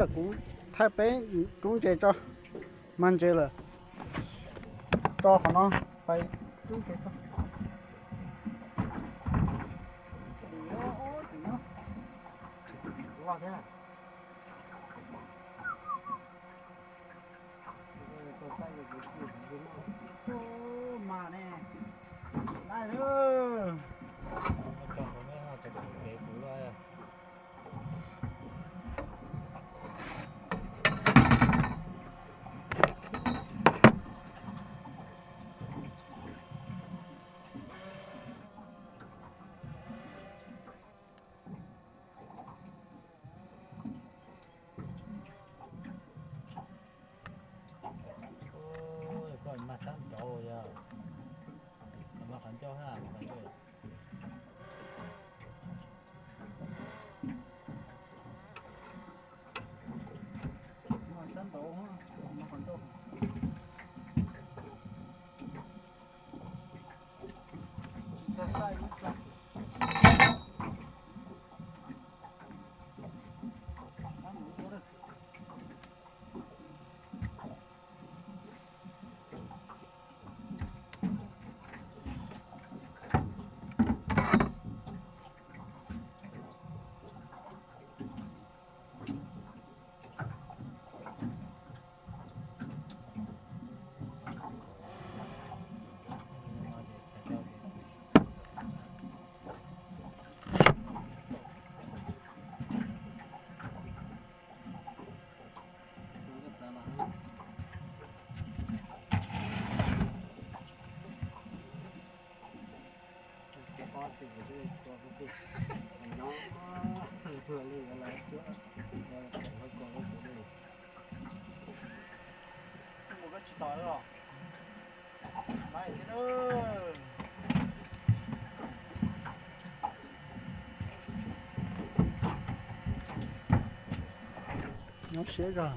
Kuv thaij peb rub ntses tso, mag ntses lawm, tso qhov no, pais rub ntses tso. Mag ne, laij lawm. Koj mag sab nraud yog, mag qhov ncauj, mag qhov ncauj. Mag sab nraud, mag qhov ncauj. Tsis txog saib ib txog. Nyob siab zog.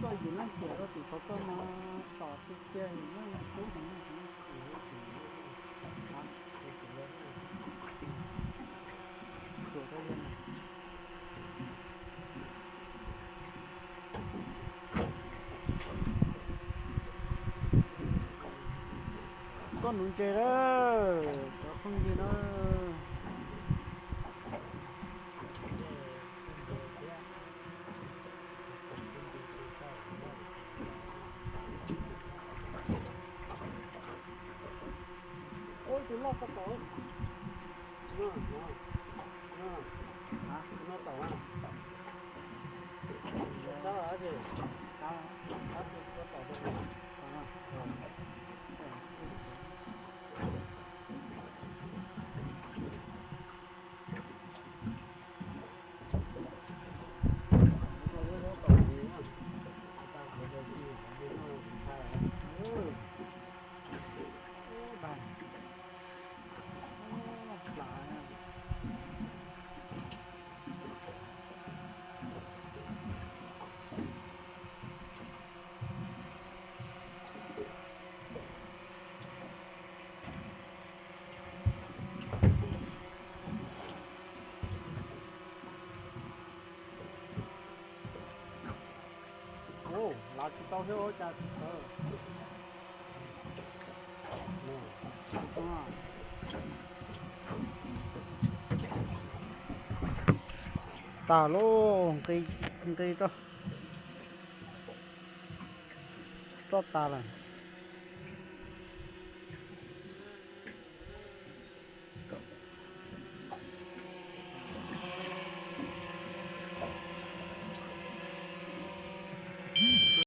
Koj yim leej tiam rau tim qhov koj no tom tiag tiag yim leej no kub heev. Koj nuv ntses lawm cov phooj ywg na. Ua tus loj koj tau. No tau. Ua, lav tsis tau thiab ua cas tsis tau. Tag lauj, nqi, nqi roj, roj tas lawm.